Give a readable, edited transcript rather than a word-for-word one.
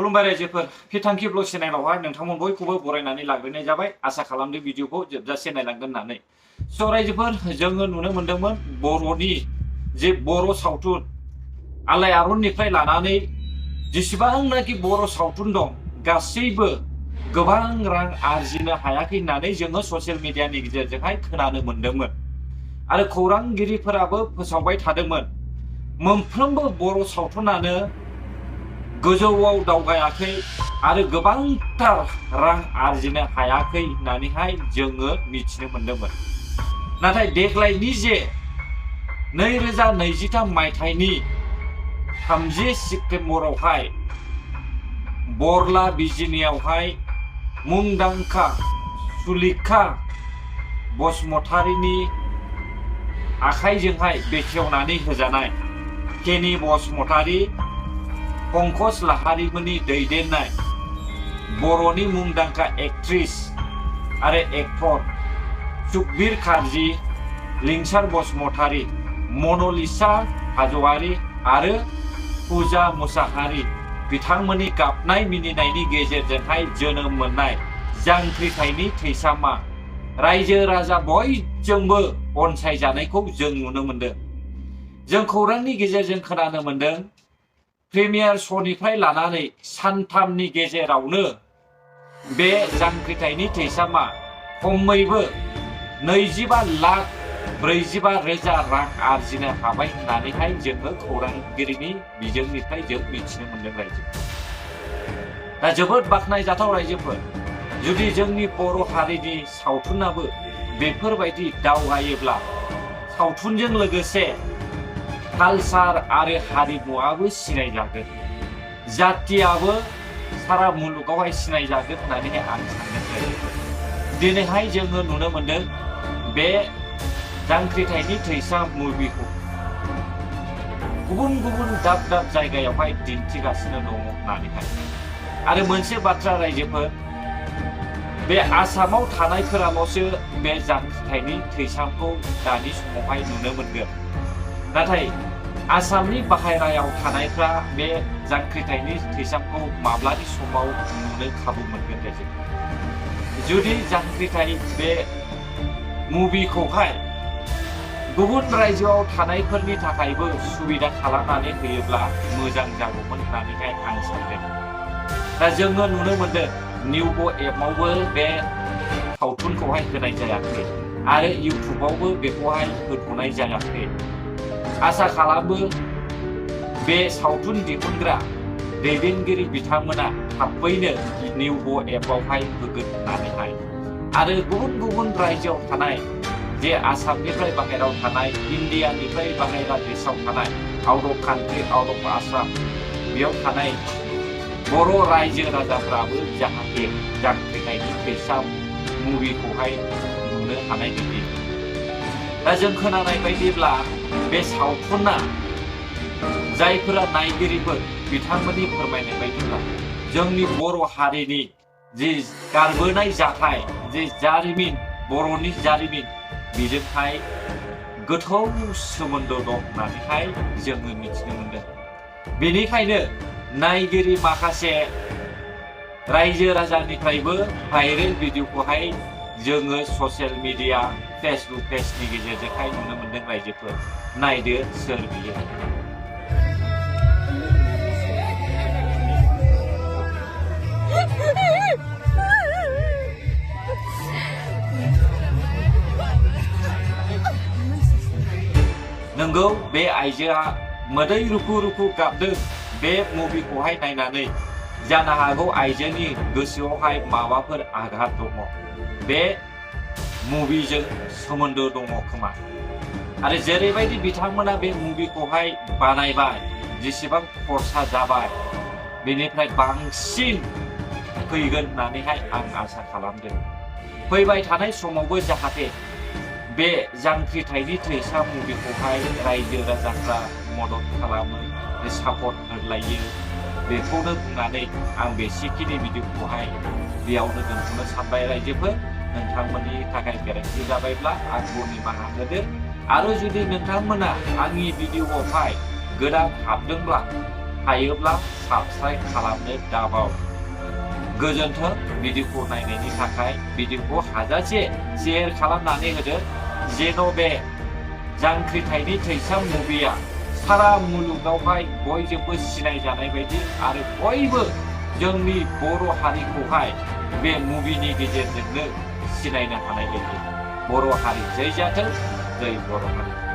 खुलुमबाय रायजोफोर फिथांखि ब्लग चेनेलावहाय नोंथांमोन बयखौबो बरायनानै लाग्रोनाय जाबाय आसा खालामदों भिडिअखौ जोबजासे नायलांगोन होननानै स' रायजोफोर जोङो नुनो मोन्दोंमोन बर'नि जे बर' सावथुन आलायारननिफ्राय लानानै जेसेबांनाखि बर' सावथुन दं गासैबो गोबां रां आरजिनो हायाखै होननानै जोङो ससियेल मिडियानि गेजेरजोंहाय खोनानो मोन्दोंमोन आरो खौरांगिरिफोराबो फोसावबाय थादोंमोन मोनफ्रोमबो बर' सावथुनानो गोजौआव दावगायाखै आरो गोबांथार रां आरजिनो हायाखै होननानैहाय जोङो मिथिनो मोन्दोंमोन। नाथाय देग्लायनि जे 2023 मायथाइनि 30 सेप्तेम्बरावहाय बरला बिजिनियावहाय मुंदांखा सुलेखा बसुमतारीनि आखाइजोंहाय बेखेवनानै होजानाय केनि बसुमतारी पंकज लाहारीमोननि दैदेननाय बर'नि मुंदांखा एक्ट्रिस आरो एक्टर सुकबिर कार्जी, लिंसार बसुमतारी, मनालिसा हाज'वारी आरो पूजा मुसाहारी बिथांमोननि गाबनाय मिनिनायनि गेजेरजोंहाय जोनोम मोननाय जांख्रिथायनि थैसामा रायजो राजा बयजोंबो अनसायजानायखौ जों नुनो मोनदों। जों खौरांनि गेजेरजों खोनानो मोनदों प्रिमियार श'निफ्राय लानानै सानथामनि गेजेरावनो बे जांख्रिथायनि थैसामा खमैबो 25,44,000 रां आरजिनो हाबाय होननानैहाय जोङो खौरांगिरिनि बिजोंनिफ्राय जों मिथिनो मोनदों रायजो। दा जोबोद बाख्नायजाथाव रायजोफोर जुदि जोंनि बर' हारिनि सावथुनाबो बेफोरबायदि दावगायोब्ला सावथुनजों लोगोसे कालचार आरो हारिमुआबो सिनायजागोन, जातियाबो सारा मुलुगावहाय सिनायजागोन होननानै आं सानदों। दिनैहाय जोङो नुनो मोनदों बे जांख्रिथायनि थैसा मुभिखौ गुबुन गुबुन दाब दाब जायगायावहाय दिन्थिगासिनो दङ होननानैहाय आरो मोनसे बाथ्रा रायजोफोर बे आसामाव थानायफोराल'सो बे जांख्रिथायनि थैसामखौ दानि समावहाय नुनो मोनगोन, नाथाय आसामनि बाहेरायाव थानायफ्रा बे जांख्रिथायनि थैसामखौ माब्लानि समाव नुनो खाबु मोनगोन रायजो। जुदि जांख्रिथाय बे मुभिखौहाय गुबुन रायजोआव थानायफोरनि थाखायबो सुबिदा खालामनानै होयोब्ला मोजां जागौमोन होननानैहाय आं सानदों। दा जोङो नुनो मोनदों निउबो एपआवबो बे सावथुनखौहाय होनाय जायाखै आरो इउटुबावबो बेखौहाय होथ'नाय जायाखै। आसा खालामो बे सावथुन दिहुनग्रा दैदेनगिरि बिथांमोना थाबैनो निउबो एपआवहाय होगोन होननानैहाय आरो गुबुन गुबुन रायजोआव थानाय जे आसामनिफ्राय बाहेरायाव थानाय, इण्डियानिफ्राय बाहेरा देशआव थानाय, out of country, out of Assam बेयाव थानाय बर' रायजो राजाफ्राबो जाहाथे जांख्रिथायनि थैसाम मुभिखौहाय नुनो हानाय बायदि। दा जों खोनानाय बायदिब्ला बे सावथुना जायफोरा नायगिरिफोर बिथांमोननि फोरमायनाय बायदिब्ला जोंनि बर' हारिनि जि गारबोनाय जाथाय, जे जारिमिन, बर'नि जारिमिन बेजोंहाय गोथौ सोमोन्दो दं होननानैहाय जोङो मिथिनो मोनदों। बेनिखायनो नायगिरि माखासे रायजो राजानिफ्रायबो भाइरेल भिडिअखौहाय जोङो ससियेल मिडिया फेसबुक पेजनि गेजेरजोंहाय नुनो मोनदों रायजोफोर। नायदो सोर बियो। नंगौ बे आइजोआ मोदै रुखु रुखु गाबदों बे मुभिखौहाय नायनानै। जानो हागौ आइजोनि गोसोआवहाय माबाफोर आघात दङ, बे मुभिजों सोमोन्दो दङ खोमा। आरो जेरैबायदि बिथांमोना बे मुभिखौहाय बानायबाय, जेसेबां खरसा जाबाय बेनिफ्राय बांसिन फैगोन होननानैहाय आं आसा खालामदों। फैबाय थानाय समावबो जाहाथे बे जांख्रिथायनि थैसा मुभिखौहाय रायजो राजाफ्रा मदद खालामो, सापर्ट होलायो, बेखौनो बुंनानै आं बेसेखिनि भिडिअखौहाय बेयावनो दोनथ'नो सानबाय रायजोफोर। नोंथांमोननि थाखाय गोरोन्थि जाबायब्ला आंखौ निमाहा होदो आरो जुदि नोंथांमोना आंनि भिडिअआवहाय गोदान हाबदोंब्ला हायोब्ला साबस्क्राइब खालामनो दाबाव। गोजोन्थों भिडिअखौ नायनायनि थाखाय भिडिअखौ हाजासे शेयार खालामनानै होदो जेन' बे जांख्रिथायनि थैसाम मुभिया सारा मुलुगावहाय बयजोंबो सिनायजानाय बायदि आरो बयबो जोंनि बर' हारिखौहाय बे मुभिनि गेजेरजोंनो सिनायनो हानाय बायदि बर' हारि जै जाथों जै बर' हारि।